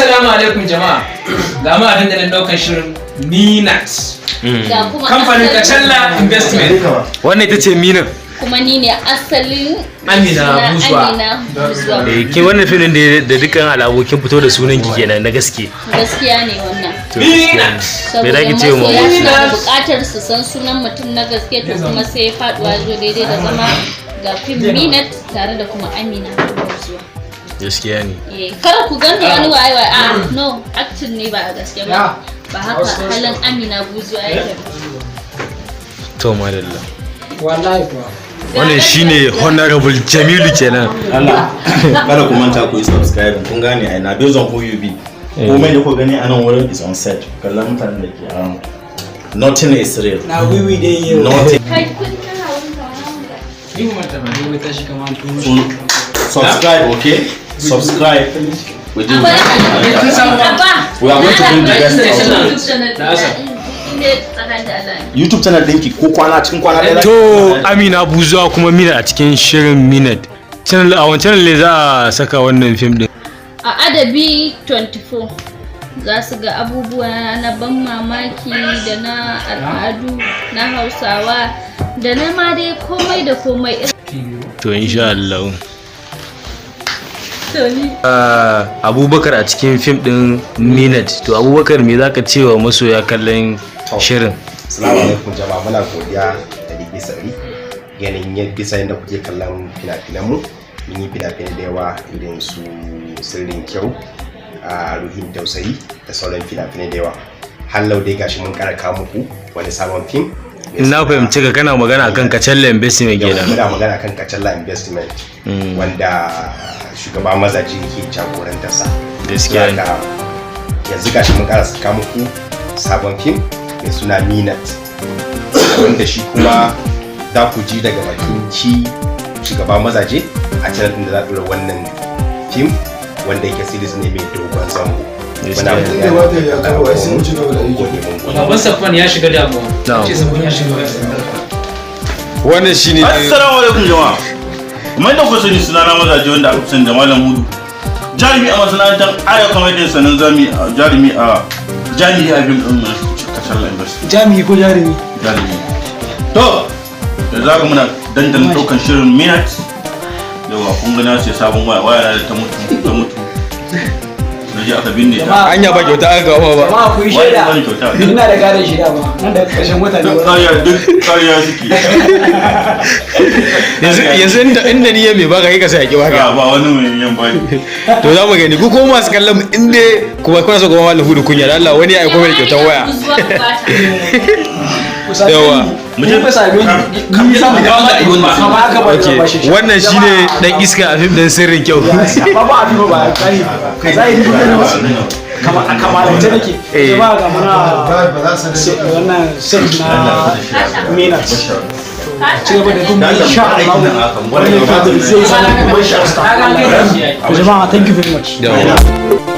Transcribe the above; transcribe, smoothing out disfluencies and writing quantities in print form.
Assalamu alaikum jama'a. Ga mu a dandalin ɗaukar shirin Minat. Ga kuma Kamfanin asalin- Kacalla Investment. Wannan ita ce Mina. Kuma ni ne asalin Amina suna Buzwa. Amina Buzwa. Eh, ke wannan fim din da dukkan alamu kin fito da sunan ki kenan na gaske. Gaskiya ne wannan. To, gaskiya ne. Minat. Me Saboda za ki ce wa masoya masu? suna da buƙatar su san sunan mutum na gaske, to kuma sai faduwa zo daidai da zama, ga fim Minat tare da kuma Amina Buzwa. Gaskiya ne. Eh, kar ku gani wani waye waye, ah no, acting ne, ba a gaske ba. Ba haka halin Amina Buzwa yake ba. To, madalla. Wallahi kuwa. Wannan shine Honorable Jamilu kenan. Allah, kada ku manta ku yi subscribe. Kun gane ai, na based on who you be. Komai da ku gani a nan wurin is on set. Kallon mutanen da ke around, nothing is real. Na wiwi dai yau. Nothing. Kai kun tana wani. Ni kuma ta ba. Wai tashi kamar turu. So subscribe, okay? Subscribe. We do. Abba. We are going to bring the best out. Of YouTube channel ɗinki ko kwana cikin kwana ɗaya. To, Amina Buzuwa kuma Mina a cikin shirin Minat. Channel, a wancan channel ne za a saka wannan fim din? A Adabi 24 za su ga abubuwa na ban mamaki da na al'adu na Hausawa da na ma dai komai da komai. To, insha Allah. To ni Abubakar a cikin fim din Minat. To Abubakar, me zaka ce wa masoya kallon shirin? Assalamu alaikum jama'a, muna godiya 100% ganin yadda bisa yadda kuke kallon fina-finan mu. Mun yi fina-finai da yawa irin su Sirrin Kyau, a Ruhin Tausayi da sauran fina-finai da yawa. Hallau dai gashi mun kara kawo muku wani sabon fim mai Na fahimci ka, kana magana akan Kacalla Investment Yau kenan. muna magana kan Kacalla Investment, wanda shugaba Mazaji yake jagorantarsa. Gaskiya ne. Saboda yanzu gashi mun kara saka muku sabon fim mai suna Minat, wanda shi kuma za ku ji daga bakin shi shugaba Mazaje a channel din da za a dora wannan fim, wanda yake series ne mai dogon zango. Muna Gaskiya ne. godiya. Da wata ya kawo, ai sai mu ci gaba da aiki. Gode, mun gode. Baban Safwan ya shiga damuwa. Na'am. Ce Safwan ya shiga damuwa. Wannan shine Assalamu alaikum jama'a. Kamar yadda kuka sani, sunana Mazaje, wanda aka fi sani da Malam Hudu. Jarumi a masana'antar Arewa Comedy, sanan zami jarumi a jami'i a fim ɗin Kacalla Investment. Jami'i ko jarumi? Jarumi. To, yanzu haka muna dandalin ɗaukan shirin Minat. Yawa, kun ga na ce sabon waya, waya na da ta mutu, ta mutu. Na je aka binne ta. Anya ba kyauta aka kawo ba? Jama'a, ku yi Waya shaida. ta bani kyauta. Ina da gadon shi dama. Nan da ƙarshen wata ne. Duk ƙarya, duk ƙarya suke. Yanzu inda niyya mai baka kai ka sai ki baka. Ba wani mai yan bani. To, za mu gani. Ku kuma masu kallon mu, inda kuma kuna so kuma Malam Hudu kunya da Allah wani ya aiko mai da kyautar waya. Ku same Yawa. ni. Ni ku same ni. Ni zan ba kama haka ba Okay, zan bashi shi. wannan shine dan iska a fim din Sirrin Kyau. Ba ba a fi ba kai. Zai yi ba kama a kamalance nake. Eh. Jama'a, ga muna Ba za su wannan set na Minat. Ci gaba da bin mu, insha Allah. Wannan fim zai zama babban star. Jama'a, thank you very much. Yawa.